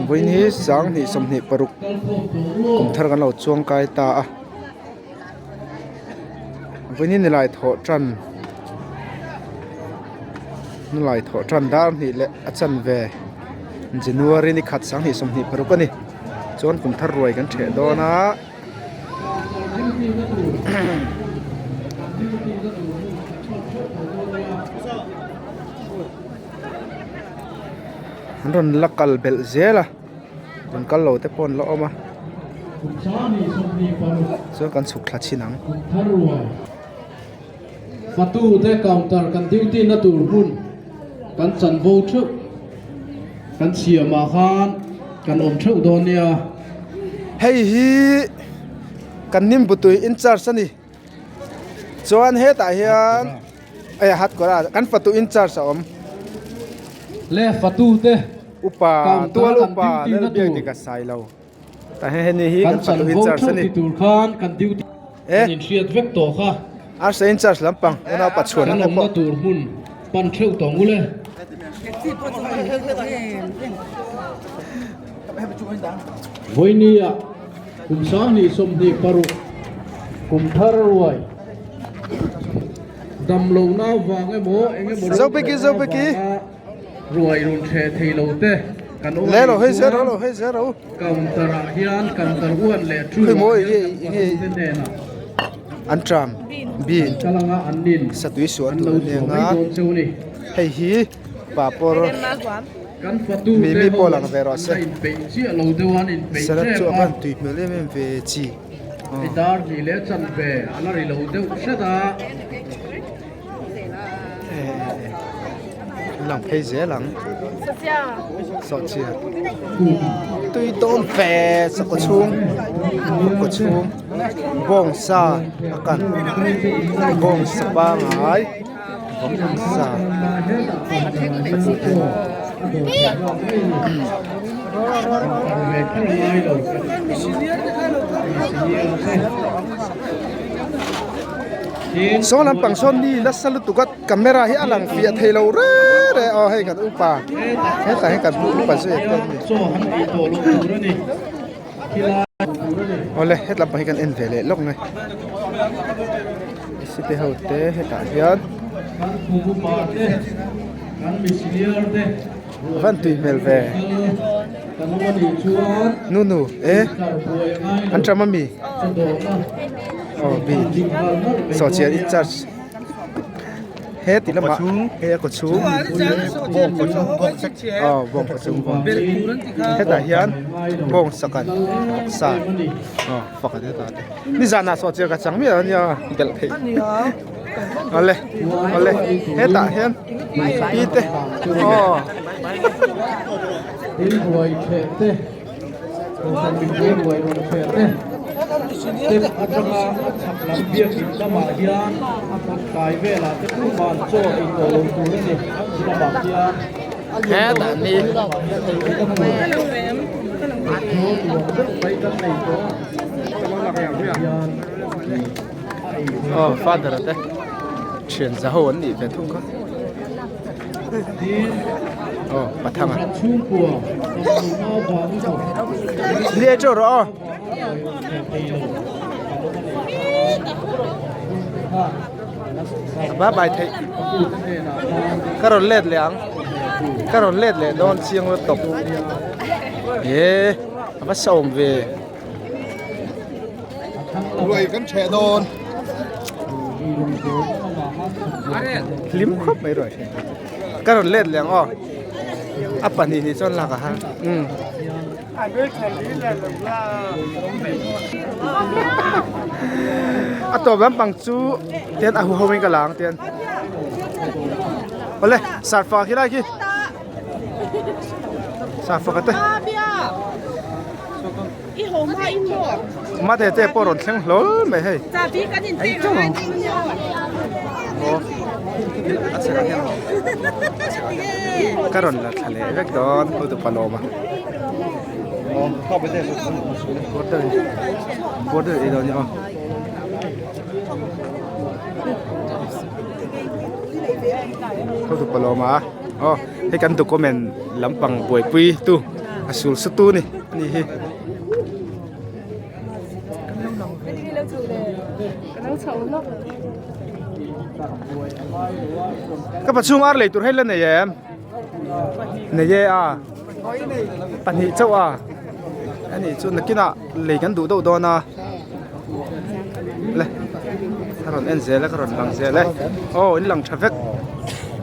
Vawiin hi sanghnih 26 kum thar kan lo chuang kai ta a vawiin hi nilai thawh tan nilai thawh tan dar hnih leh a chanve January ni khat 2026 a ni chuan kum thar ruai kan ṭheh dawn a. An rawn la kal belh zel a rawn kal lo te pawh an la awm a chuan kan chhuk thla chhin ang. Fatute counter kan duty na tur hmun kan chanvo theuh kan siamah khan kan awm theuh dawn nia. Hei hi kan Nimbutui in charge a ni. Chuan hetah hian eh hat kawr a kan fatu in charge a awm. Le fatute Upa tual upa Lalbiak dik a sai lo. Tah hian heni hi kan kan fatu in chanvo charge a theuh ni. ti tur khan kan duty Eh kan inhriat vek tawh kha. Arsa in charge lampang unau pa chhuan Kan te awmna pawh. tur hmun pan theuh tawh ang ule. Vawinia kum 2026 kum thar ruai dam lohna avang emaw eng emaw Zopeki rorelna Zopeki avanga ruai rawn hreh thei lo te kan awm Le lo anih hei zel chuan lo hei zel ro counter ah hian counter 1 leh 2 Khawi ah maw hian enge kan enge pathu te hnenah an tram bean kan kal anga an nin satui suah an tur lo a ni chhuah mai anga dawn cheu a ni. hei hi papawr Mi mi pawh lang ve rawh se salad chu a van tui hmel em em ve chi lang phei zel ang sawhchiar tui dawn fe sakawr chhung kaw chhung bawngsa a kan bawngsa pangai. Saw lampang sawn mi nasa lutuk a camera hi a lang fiah thei lo reng reng aw hei kan upa hetah hian kan upa zui te an ni awle het lampang hi kan en ve leh lawk mai city ho te hetah hian a van tui hmel ve nu nu e an ṭam ami aw bi sawhchiar in charge. He ti lamah hei a kawchhung aw bawng kawchhung bawng hetah hian bawng sakan sa aw pakhat hetah te nizanah saw chiah ka chang miah ania belh theih awle awle hetah hian pi te aw. Kohhran mipui ruai rawn hre te step atanga a chhak lam biakin lamah hian a kawt kai velah te tuman chaw ei tawh lo tur a ni lamah hian deuh mai kan nei tawh a hian aw father te thian za ho an nih ve thung kha. Aw pathang a Nia chaw rawh aw Ba bai theih ka rawn let leh ang ka rawn let leh dawn chiang lutuk e a va sawm ve. Ruai kan ṭheh dawn. Hlim khawp mai ruai ṭheh. Ka rawn let leh ang aw. A pahnih nih chuan lak a har. Umm. A tawp lampang chu tian a huho in ka la ang tian. Awle sarfa khi lai khi. Sarfa ka te. Mate te pawh rawn thleng hlawl mai hei. Ka rawn la thla leh vek dawn hotu palawm a. Border border ei dawn ni aw. Hotu palawm a. Aw hei kan document lampang buaipui tu a sul su tu ni ani hi. Ka pachhung ar lei tur hei la nei em? Nei e a pahnih chauh a ani chu nakinah lei kan duh deuh dawn a le ka rawn en zel a ka rawn lang zel e aw in lang tha vek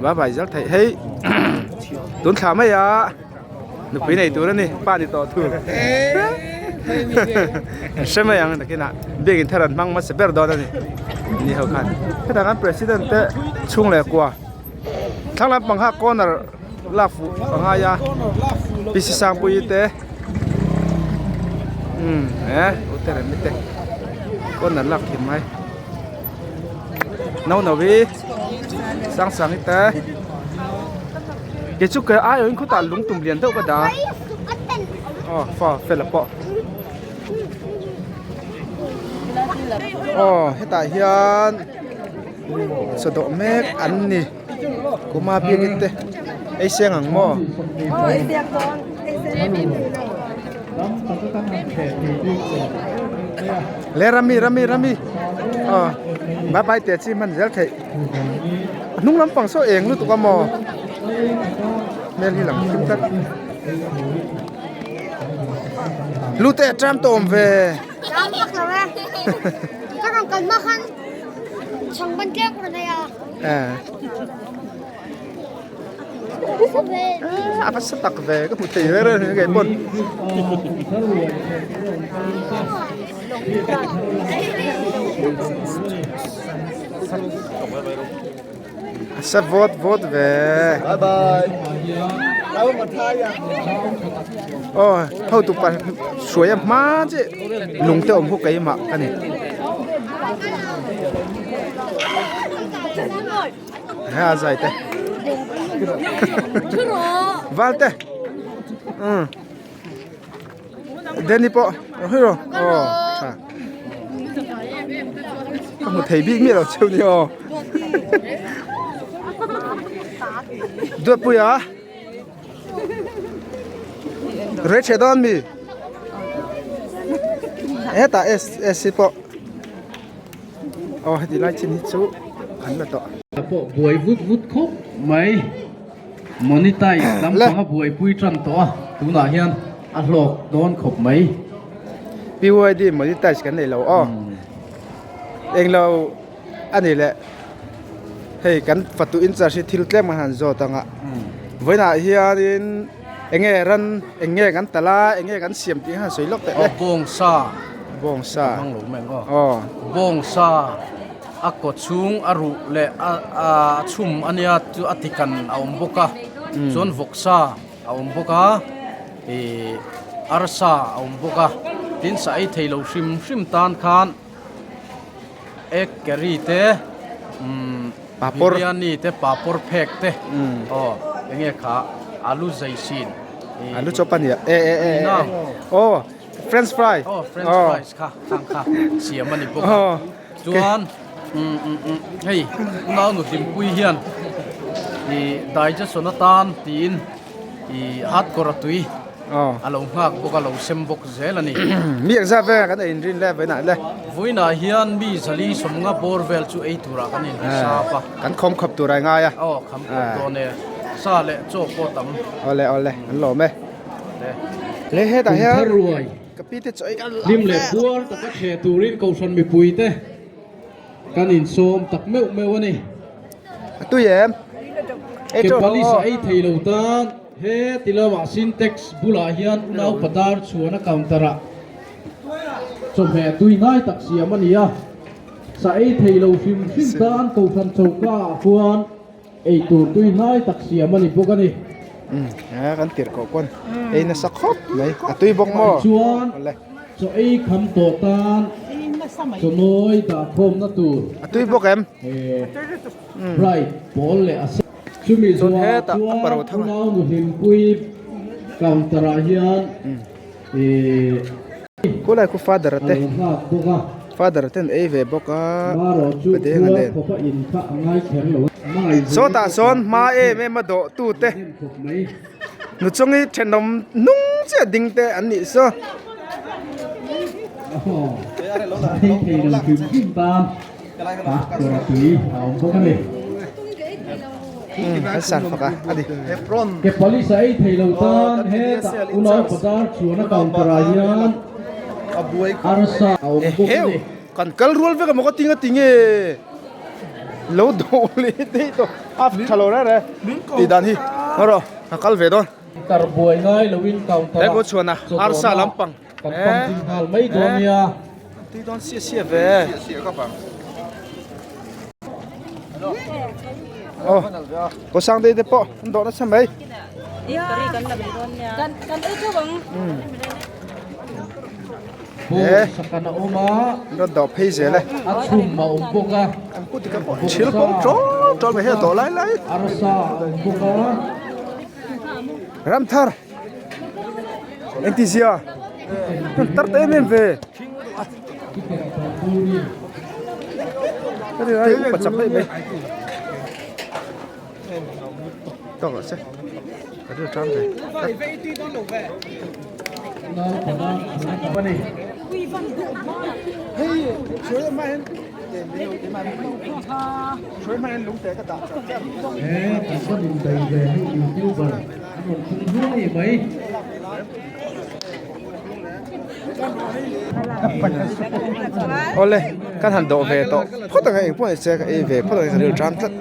vai vai zel theih hei tun thla mai a nupui nei tur a ni pa ni tawh thu hre mai ang nakinah biakin thar an hmang hmasa ber dawn a ni ni ho khan hetah khan president te chhung leh kua. Thlang lampang kha corner lak fuh a ngai a P C Sangpuii te umm eh u te rem te corner lak thim mai no no hi sang sang hi te kei chu ke ai awhin khutah lung tum lian deuh ka dah a aw fa fela pawh aw hetah hian. Chaw dawh mek an ni kuma biakin te ei seng ang maw. Le rami rami rami aw bye bye te chi hman zel theih a hnung lampang saw eng lutuk a maw hmel hi lang thim tlat lute a tram tawm ve. A va sa tak ve ka hmu thei reng reng a kei pawn. A sa vawt vawt ve. Aw hotu pa hruai a hma chiah lung te awm khu keimah a ni. He a zai te. Val te. Um. Danny pawh hei rawh aw tha. Ka hmu thei bik miah lo cheu ni aw. Duatpuia. Rei tha dawn mi. Hetah S S hi pawh aw heti lai chin hi chu an la tawh. Pawh buai vut vut khawp mai. Monetize lampang a buaipui tan tawh a, tunah hian a hlawk dawn khawp mai. BYD monetize kan nei lo aw. Englo a ni leh hei kan fatu in charge hi thil tlem kan han zawt ang a. Vawiinah hianin eng nge ran eng nge kan talh a eng nge kan siam tih han sawi lawk teh le. Aw bawngsa. Bawngsa. Hmang lo mai ang aw. Aw. Bawngsa. A kaw chhung a ruh leh a chhum a nia chu a tikan a awm bawk a chuan vawksa a awm bawk a ih arsa a awm bawk a tin sa ei thei lo hrim hrim tan khan egg curry te umm biryani te papawr phek te aw eng nge kha alu zai sin alu chawp a nia e e e aw french fry aw french fries kha khang kha siam a ni bawk a. Chuan hei nau nu hlimpui hian ih digestion atan tiin ih hardcore a tui a lo nghak bawk a lo sem bawk zel a ni. Mi engzat vel kan ei inrin le vawiinah le? Vawiinah hian mi zali sawmnga bawr vel chu ei turah kan inri sap a. Kan khawm khawp tur a ngai a. Aw kham khawp dawn e. Sa leh chaw pawh tam. Awle awle an lawm e. Le hetah hian. Ka pi te chaw ei kan Hlim leh puar taka thleh turin Kohhran mipuite kan insawm tak meuh meuh a ni. A tui em? Ei tawh Ke palis a ei thei lo tan he ti lamah Sintex bulah hian unau padar chhuana counter ah chawhmeh tui hnai tak siam a ni a. Sa ei thei lo hrim hrim tan Kohhran choka ah khuan Ei tur tui hnai tak siam a ni bawk a ni. Umm he kan tirh koh pawn ei nasa khawp mai a tui bawk maw. Tichuan chaw ei kham tawh tan chaw nawi dah khawmna tur. A tui bawk em? Bright pawl leh a sen. Chumi zawhah chuan unau nu hlimpui counter ah hian ih. Khulai khu father te father ten ei ve bawk a Marawh chu Padenga khuar nen. khawpa in kha a ngai kher lo. Sawtah sawn hma em em a dawh tu te nu chungi thenawm hnung chiah ding te an nih saw. An san fak a a ni. Eheu kan kal rual vek amaw ka tinga tinge lo dawh leh daih tawh a tha lo reng reng tih dan hi haw rawh ka kal ve dawn. He kaw chhuan a arsa lampang eh tui dawn sia sia ve aw kaw sang dei te pawh an dawh nasa mai. He rawn dawh phei zel e an kut te pawh thil pawng ṭawl ṭawl mai hei a dawh lai lai Ramthar engtizia rawn tar ta em em ve ka rin ai upa chak daih mai tawk rawh se ka rin ṭang ve. Awle kan han dawh ve tawh phawt ang a engpawh ni se ka ei ve phawt ang a ka rilṭam tlat.